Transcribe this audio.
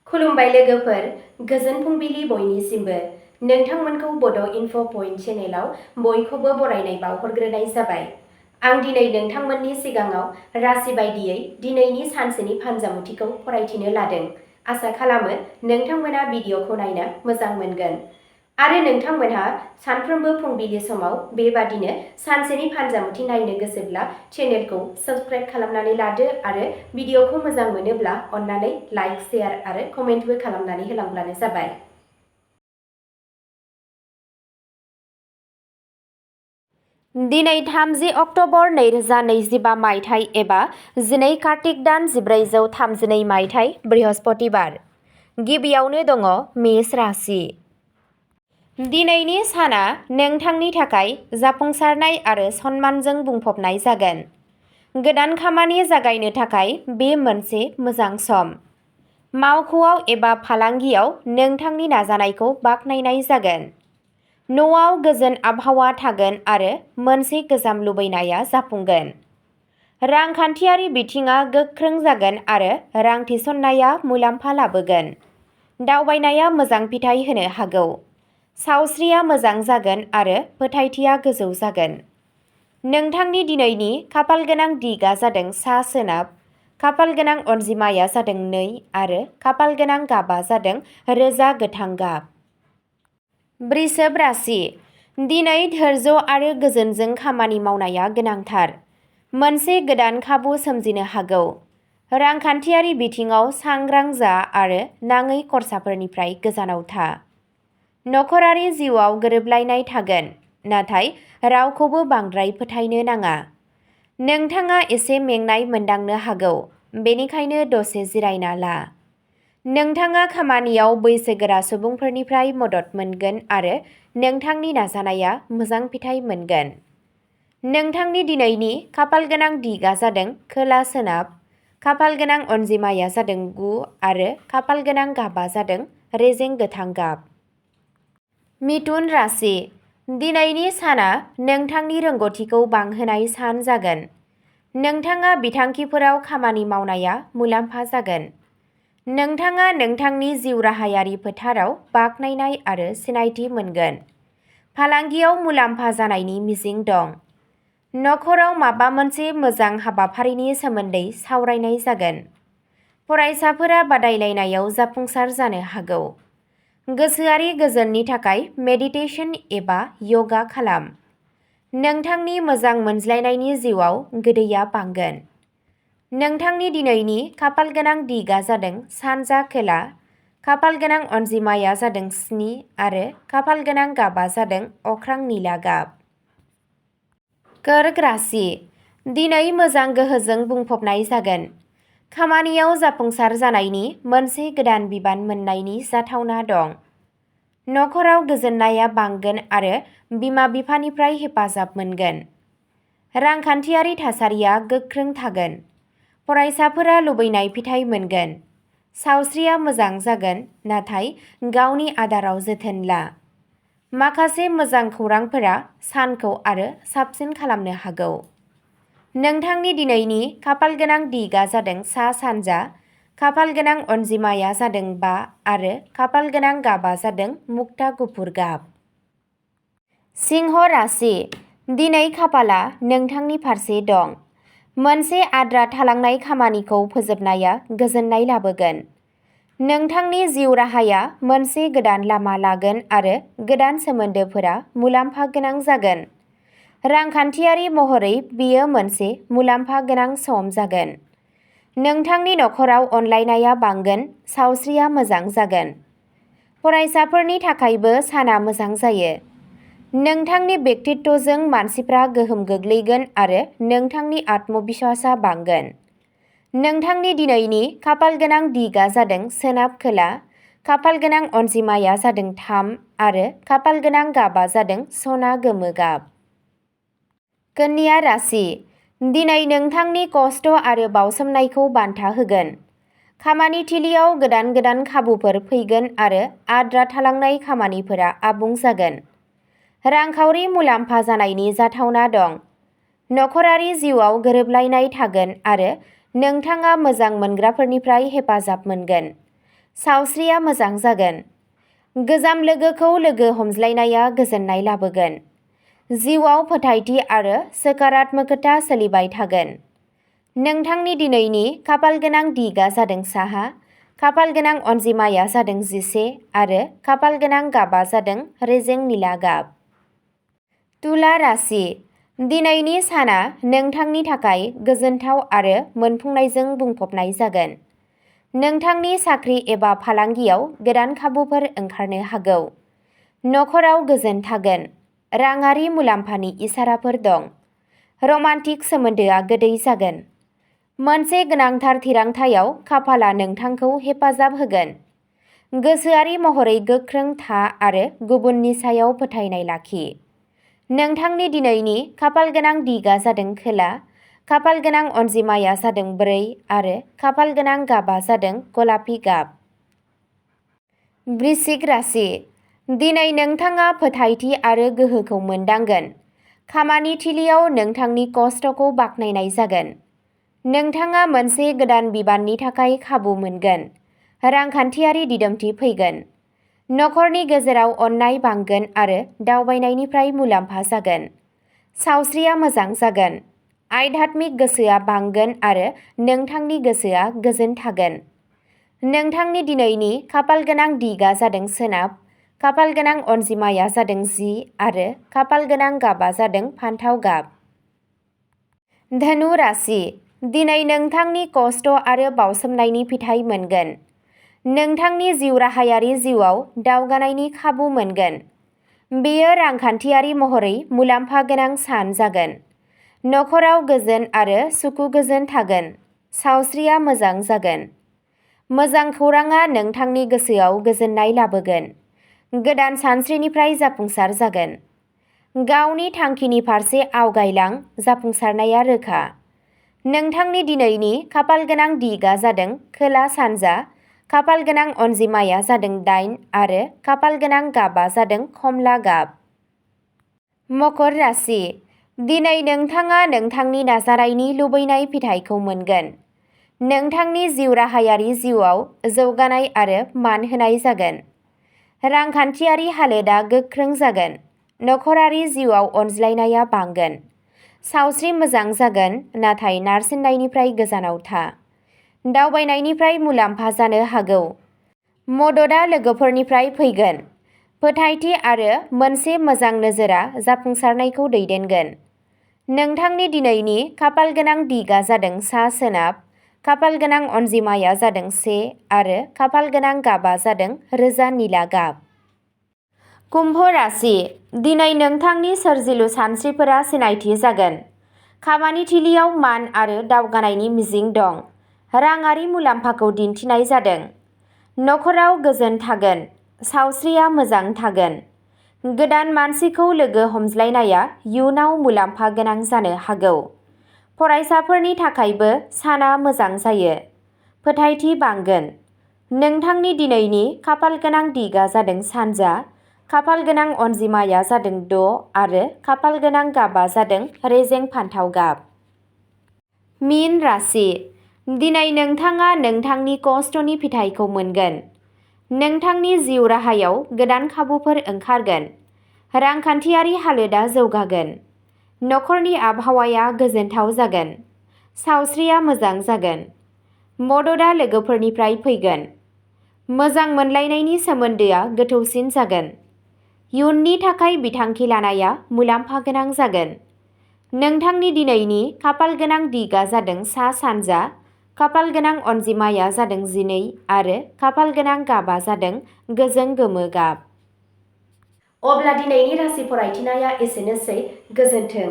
खुलुमबाय लोगोफोर, गोजोन फुंबिलि बयनिसिमबो। नोंथांमोनखौ बड' इनफ' पइन्ट चेनेलाव बयखौबो बरायनाय बावहरग्रोनाय जाबाय। आं दिनै नोंथांमोननि सिगाङाव राशि बायदियै दिनैनि सानसेनि फानजामुथिखौ फरायथिनो लादों। आसा खालामो नोंथांमोना भिडिअखौ नायनो मोजां मोनगोन आरो नोंथांमोनहा सानफ्रोमबो फुंबिलि समाव बेबादिनो सानसेनि फानजामुथि नायनो गोसोब्ला चेनेलखौ साबस्क्राइब खालामनानै लादो आरो भिडिअखौ मोजां मोनोब्ला अन्नानै लाइक, शेयार आरो कमेन्टबो खालामनानै होलांब्लानो जाबाय। दिनै 30 अक्ट'बर 2025 मायथाइ एबा 12 कार्तिक दान 1432 मायथाइ बृहस्पतिबार। गिबियावनो दङ मेष राशि। दिनैनि साना नोंथांनि थाखाय जाफुंसारनाय आरो सन्मानजों बुंफबनाय जागोन। गोदान खामानि जागायनो थाखाय बे मोनसे मोजां सम। मावख'आव एबा फालांगियाव नोंथांनि नाजानायखौ बाख्नायनाय जागोन। न'आव गोजोन आबहावा थागोन आरो मोनसे गोजाम लुबैनाया जाफुंगोन। रांखान्थियारि बिथिङा गोख्रों जागोन आरो रां थिसननाया मुलाम्फा लाबोगोन। दावबायनाया मोजां फिथाय होनो हागौ। सावस्रिया मोजां जागोन आरो फोथायथिया गोजौ जागोन। नोंथांनि दिनैनि खाफालगोनां दिगआ जादों सा-सोनाब, खाफालगोनां अनजिमाया जादों 2 आरो खाफालगोनां गाबआ जादों रोजा गोथां गाब। वृषभ राशि। दिनै धैर्य आरो गोजोनजों खामानि मावनाया गोनांथार। मोनसे गोदान खाबु सोमजिनो हागौ। रांखान्थियारि बिथिङाव सांग्रां जा आरो नाङै खरसाफोरनिफ्राय गोजानाव था। नखरारि जिउआव गोरोबलायनाय थागोन, नाथाय रावखौबो बांद्राय फोथायनो नाङा। नोंथाङा एसे मेंनाय मोनदांनो हागौ, बेनिखायनो दसे जिरायना ला। नोंथाङा खामानियाव बैसोगोरा सुबुंफोरनिफ्राय मदद मोनगोन आरो नोंथांनि नाजानाया मोजां फिथाय मोनगोन। नोंथांनि दिनैनि खाफालगोनां दिगआ जादों खोला-सोनाब, खाफालगोनां अनजिमाया जादों 9 आरो खाफालगोनां गाबआ जादों रेजें गोथां गाब। मिथुन राशि। दिनैनि साना नोंथांनि रोंग'थिखौ बांहोनाय सान जागोन। नोंथाङा बिथांखिफोराव खामानि मावनाया मुलाम्फा जागोन। नोंथाङा नोंथांनि जिउ राहायारि फोथाराव बाख्नायनाय आरो सिनायथि मोनगोन। फालांगियाव मुलाम्फा जानायनि मिजिं दं। नखराव माबा मोनसे मोजां हाबाफारिनि सोमोन्दै सावरायनाय जागोन। फरायसाफोरा बादायलायनायाव जाफुंसार जानो हागौ। गोसोआरि गोजोननि थाखाय मेडिटेशन एबा यगा खालाम। नोंथांनि मोजां मोनज्लायनायनि जिउआव गोदैया बांगोन। नोंथांनि दिनैनि खाफालगोनां दिगआ जादों सानजा खोला, खाफालगोनां अनजिमाया जादों 7 आरो खाफालगोनां गाबआ जादों अख्रां निला गाब। कर्क राशि। दिनै मोजां गोहोजों बुंफबनाय जागोन। खामानियाव जाफुंसार जानायनि मोनसे गोदान बिबान मोननायनि जाथावना दं। नखराव गोजोननाया बांगोन आरो बिमा-बिफानिफ्राय हेफाजाब मोनगोन। रांखान्थियारि थासारिया गोख्रों थागोन। फरायसाफोरा लुबैनाय फिथाय मोनगोन। सावस्रिया मोजां जागोन, नाथाय गावनि आदाराव जोथोन ला। माखासे मोजां खौरांफोरा सानखौ आरो साबसिन खालामनो हागौ। नोंथांनि दिनैनि खाफालगोनां दिगआ जादों सा-सानजा, खाफालगोनां अनजिमाया जादों 5 आरो खाफालगोनां गाबआ जादों मुक्ता गुफुर गाब। सिंह राशि। दिनै खाफालआ नोंथांनि फारसे दं। मोनसे आद्रा थालांनाय खामानिखौ फोजोबनाया गोजोननाय लाबोगोन। नोंथांनि जिउ राहाया मोनसे गोदान लामा लागोन आरो गोदान सोमोन्दोफोरा मुलाम्फा गोनां जागोन। रांखान्थियारि महरै बेयो मोनसे मुलाम्फा गोनां सम जागोन। नोंथांनि नखराव अनलायनाया बांगोन, सावस्रिया मोजां जागोन। फरायसाफोरनि थाखायबो साना मोजां जायो। नोंथांनि व्यक्तित्वजों मानसिफ्रा गोहोम गोग्लैगोन आरो नोंथांनि आत्मबिश्वासआ बांगोन। नोंथांनि दिनैनि खाफालगोनां दिगआ जादों सोनाब खोला, खाफालगोनां अनजिमाया जादों 3 आरो खाफालगोनां गाबआ जादों सना गोमो गाब। कन्या राशि। दिनै नोंथांनि खस्थ' आरो बावसोमनायखौ बान्था होगोन। खामानि थिलियाव गोदान गोदान खाबुफोर फैगोन आरो आद्रा थालांनाय खामानिफोरा आबुं जागोन। रांखावरि मुलाम्फा जानायनि जाथावना दं। नखरारि जिउआव गोरोबलायनाय थागोन आरो नोंथाङा मोजां मोनग्राफोरनिफ्राय हेफाजाब मोनगोन। सावस्रिया मोजां जागोन। गोजाम लोगोखौ लोगो हमज्लायनाया गोजोननाय लाबोगोन। जिउआव फोथायथि आरो सकारात्मकता सोलिबाय थागोन। नोंथांनि दिनैनि खाफालगोनां दिगा जादों साहा, खाफालगोनां अनजिमाया जादों 11 आरो खाफालगोनां गाबा जादों रेजें निला गाब। तुला राशि। दिनैनि साना नोंथांनि थाखाय गोजोनथाव आरो मोनफुंनायजों बुंफबनाय जागोन। नोंथांनि साख्रि एबा फालांगियाव गोदान खाबुफोर ओंखारनो हागौ। नखराव गोजोन थागोन। राङारि मुलाम्फानि इसाराफोर दं। रमान्टिक सोमोन्दोआ गोदै जागोन। मोनसे गोनांथार थिरांथायाव खाफालआ नोंथांखौ हेफाजाब होगोन। गोसोआरि महरै गोख्रों था आरो गुबुननि सायाव फोथायनाय लाखि। नोंथांनि दिनैनि खाफालगोनां दिगा जादों खोला, खाफालगोनां अनजिमाया जादों 4 आरो खाफालगोनां गाबा जादों गलापि गाब। वृश्चिक राशि। दिनै नोंथाङा फोथायथि आरो गोहोखौ मोनदांगोन। खामानि थिलियाव नोंथांनि कष्टखौ बाख्नायनाय जागोन। नोंथाङा मोनसे गोदान बिबाननि थाखाय खाबु मोनगोन। रांखान्थियारि दिदोमथि फैगोन। नखरनि गेजेराव अननाय बांगोन आरो दावबायनायनिफ्राय मुलाम्फा जागोन। सावस्रिया मोजां जागोन। आध्यात्मिक गोसोआ बांगोन आरो नोंथांनि गोसोआ गोजोन थागोन। नोंथांनि दिनैनि खाफालगोनां दिगा जादों सोनाब, खाफालगोनां अनजिमाया जादों 10 आरो खाफालगोनां गाबा जादों फान्थाव गाब। धनु राशि। दिनै नोंथांनि कष्ट आरो बावसोमनायनि फिथाइ मोनगोन। नोंथांनि जिउराहायारि जिउआव दावगानायनि खाबु मोनगोन। बेयो रांखान्थियारि महरै मुलाम्फा गोनां सान जागोन। नखराव गोजोन आरो सुखु गोजोन थागोन। सावस्रिया मोजां जागोन। मोजां खौरांआ नोंथांनि गोसोआव गोजोननाय लाबोगोन। गोदान सानस्रिनिफ्राय जाफुंसार जागोन। गावनि थांखिनि फारसे आवगायलां, जाफुंसारनाया रोखा। नोंथांनि दिनैनि खाफालगोनां दिगा जादों खोला सानजा, खाफालगोनां अनजिमाया जादों 8 आरो खाफालगोनां गाबा जादों खमला गाब। मकर राशि। दिनै नोंथाङा नोंथांनि नाजानायनि लुबैनाय फिथाइखौ मोनगोन। नोंथांनि जिउराहायारि जिउआव जौगानाय आरो मान होनाय जागोन। रांखान्थियारि हालोदआ गोख्रों जागोन। नखरारि जिउआव अनज्लायनाया बांगोन। सावस्रि मोजां जागोन, नाथाय नारसिननायनिफ्राय गोजानाव था। दावबायनायनिफ्राय मुलाम्फा जानो हागौ। मददआ लोगोफोरनिफ्राय फैगोन। फोथायथि आरो मोनसे मोजां नोजोरआ जाफुंसारनायखौ दैदेनगोन। नोंथांनि दिनैनि खाफालगोनां दिगा जादों सा-सोनाब, खाफालगोनां अनजिमाया जादों 1 आरो खाफालगोनां गाबा जादों रोजा निला गाब। कुम्भ राशि। दिनै नोंथांनि सोरजिलु सानस्रिफोरा सिनायथि जागोन। खामानि थिलियाव मान आरो दावगानायनि मिजिं दं। राङारि मुलाम्फाखौ दिन्थिनाय जादों। नखराव गोजोन थागोन। सावस्रिया मोजां थागोन। गोदान मानसिखौ लोगो हमज्लायनाया इयुनाव मुलाम्फा गोनां जानो हागौ। फरायसाफोरनि थाखायबो साना मोजां जायो। फोथायथि बांगोन। नोंथांनि दिनैनि खाफालगोनां दिगा जादों सानजा, खाफालगोनां अनजिमाया जादों 6 आरो खाफालगोनां गाबा जादों रेजें फान्थाव गाब। मीन राशि। दिनै नोंथाङा नोंथांनि कष्टनि फिथाइखौ मोनगोन। नोंथांनि जिउ राहायाव गोदान खाबुफोर ओंखारगोन। रांखान्थियारि हालोदआ जौगागोन। नखरनि आबहावाया गोजोनथाव जागोन। सावस्रिया मोजां जागोन। मददआ लोगोफोरनिफ्राय फैगोन। मोजां मोनलायनायनि सोमोन्दोआ गोथौसिन जागोन। इयुननि थाखाय बिथांखि लानाया मुलाम्फा गोनां जागोन। नोंथांनि दिनैनि खाफालगोनां दिगा जादों सा-सानजा, खाफालगोनां अनजिमाया जादों 12 आरो खाफालगोनां गाबा जादों गोजों गोमो गाब। अब्ला दिनैनि राशि फरायथिनाया एसेनोसै। गोजोन्थों।